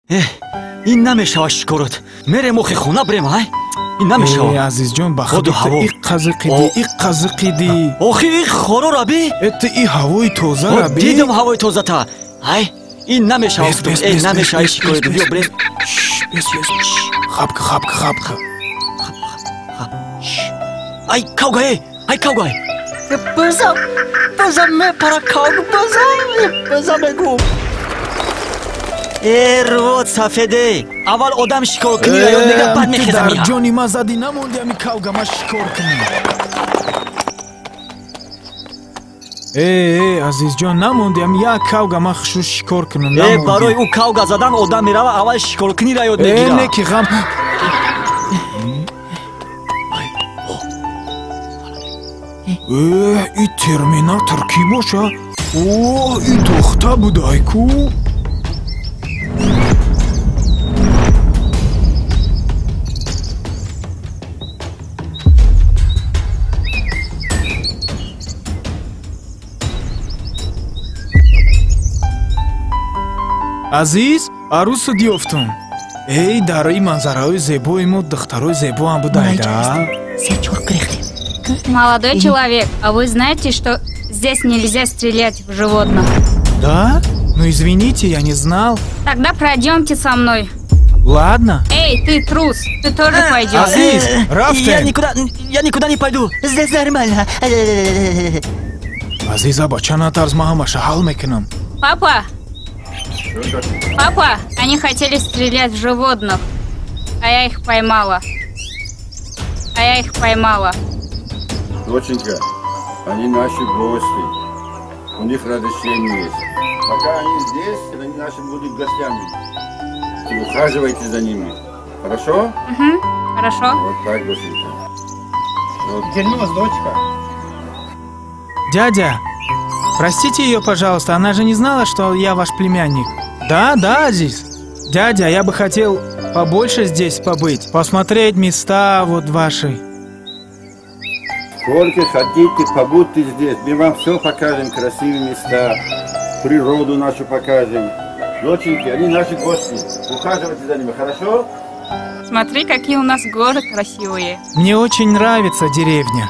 Ин намешава шикорот. Мерем охи хона брем, ай? Ин намешава. Э, Азизҷон, ба худи и қазиқиди, и қазиқиди. Охи и хоро раби? Это и ҳавои тоза раби. Дидам ҳавои тозата. Ай, ин намешава. Э, намешава шикорот. Биё брем. Бес, бес. Хапка, хапка, хапка. Ай, кавга, эй! Ай, кавга! Биза, биза мепара кавга, биза, биза мегу. Э, рвот сафеде! Аввал одам шикор кунӣ ё нега бад мехезам. Ту дар ҷони ма зади намонди ами кавга ма шикор кунӣ. Э, э, Азизҷон, намонди ами як кавга ма хушу шикор кунам. Э, барои ӯ кавга задан одам мерава аввал шикор кунӣ ра ёд мегира. Э, не ки ғам. Э, и терминатор кӣ боша? О, и духта будай ку? Азиз, арӯсу диёфтум. Эй, дар ин манзараҳои зебои мо духтарои зебоам будайда. Молодой человек, а вы знаете, что здесь нельзя стрелять в животных? Да? Ну извините, я не знал. Тогда пройдемте со мной. Ладно. Эй, ты трус, ты тоже пойдешь. Азиз, рафтем. Я никуда не пойду. Здесь нормально. Азиза, бача натарс, ма ҳамаша ҳал мекунам. Папа! Папа, они хотели стрелять в животных, а я их поймала. А я их поймала. Доченька, они наши гости. У них разрешение есть. Пока они здесь, они наши будут гостями. И ухаживайте за ними. Хорошо? Угу, хорошо. Вот так, доченька. Вот. Вернулась дочка. Дядя, простите ее, пожалуйста, она же не знала, что я ваш племянник. Да, да, Азиз. Дядя, я бы хотел побольше здесь побыть, посмотреть места вот ваши. Сколько хотите, побудьте здесь. Мы вам все покажем, красивые места, природу нашу покажем. Доченьки, они наши гости. Ухаживайте за ними, хорошо? Смотри, какие у нас горы красивые. Мне очень нравится деревня.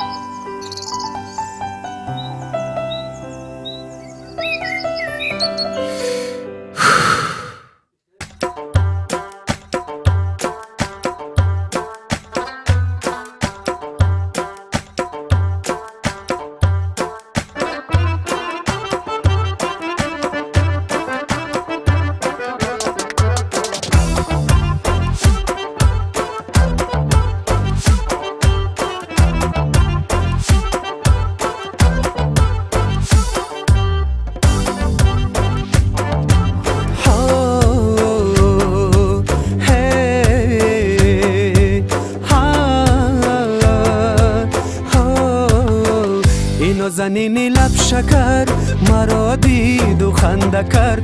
نازنین لب شکر مرا دید و خنده کرد،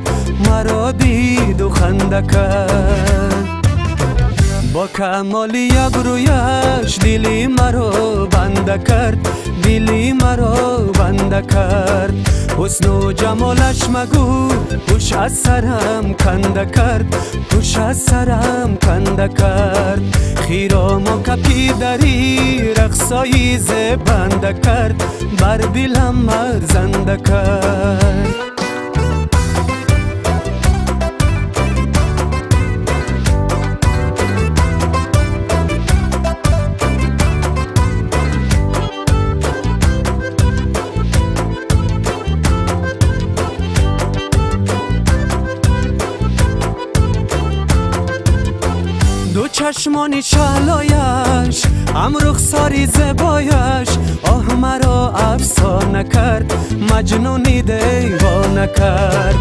مرا دید و خنده کرد. با کمالی ابرویش دلی مرا بنده کرد، دلی مرا بنده کرد. حسن و جمالش مگو هوش از سرم کنده کرد، هوش از سرم کنده کرد. خیرام و کپی دری رقصای زبنده کرد، بر دلم مرزنده کرد. دو چشمان شهلایش هم رخساری زیبایش، آه مرا افسانه کرد، مجنونی دیوانه کرد.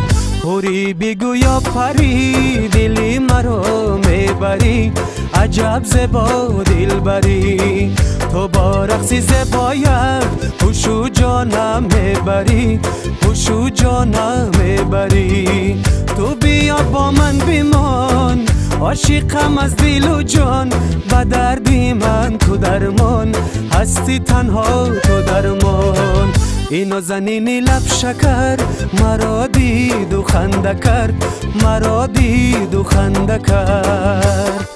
حوری بگو یا پری دلی مرا میبری، عجب زیبا دلبری. تو با رقص زیبایت هوش و جانم میبری، هوش و جانم میبری. تو بیا با من بمان، عاشقم از دل و جان، به دردی من تو درمان هستی، تنها تو درمان. ин нозанини лаб шакар маро диду ханда кард, маро диду ханда кард.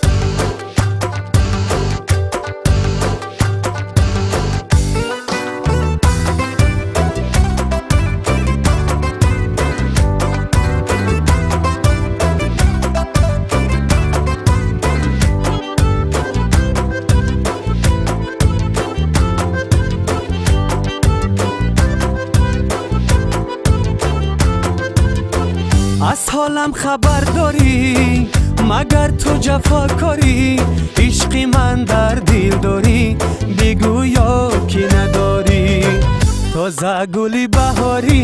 Аз ҳолам хабар дорӣ, магар ту ҷафокорӣ, ишқи ман дар дил дорӣ, бигӯ ё ки надорӣ. Тоза гули баҳорӣ,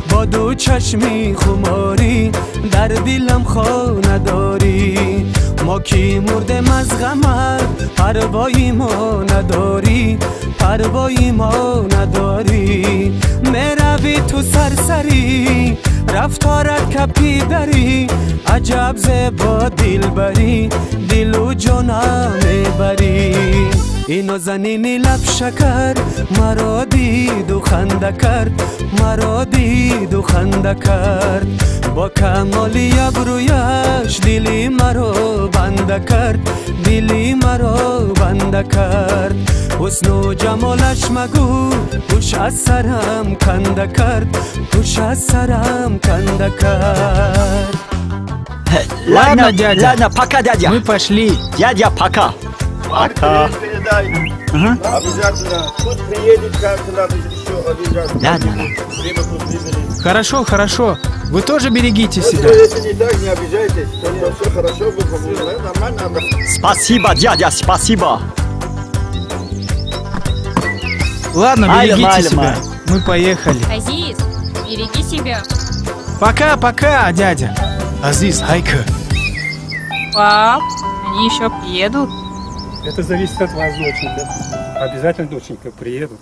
бо ду чашми хуморӣ, дар дилам хона дорӣ. Мо ки мурдем аз ғамат, парвои мо надорӣ, парвои мо надорӣ. Меравӣ ту сарсарӣ, рафторат капидарӣ, аҷаб зебо дилбарӣ, дилу ҷонам мебарӣ. Ин нозанини лаб шакар маро диду ханда кард, маро диду ханда кард. Бо камоли абрӯяш дили маро банда кард, дили маро банда кард. Ҳусну ҷамолаш магӯ, ҳуш аз сарам канда кард, ҳуш аз сарам канда кард. Ладно, дядя. Ладно, пока, дядя. Мы пошли. Дядя, пока. Пока. Передай. Обязательно. Тут приедет, как надо еще один раз. Да, да. Время тут выберет. Хорошо, хорошо. Вы тоже берегите себя. Если не так, не обижайтесь. Все хорошо, вы нормально. Спасибо, дядя, спасибо. Ладно, берегите себя. Мы поехали. Азиз, береги себя. Пока, пока, дядя. Азиз, хайка. Пап, они еще приедут. Это зависит от вас, доченька. Обязательно, доченька, приедут.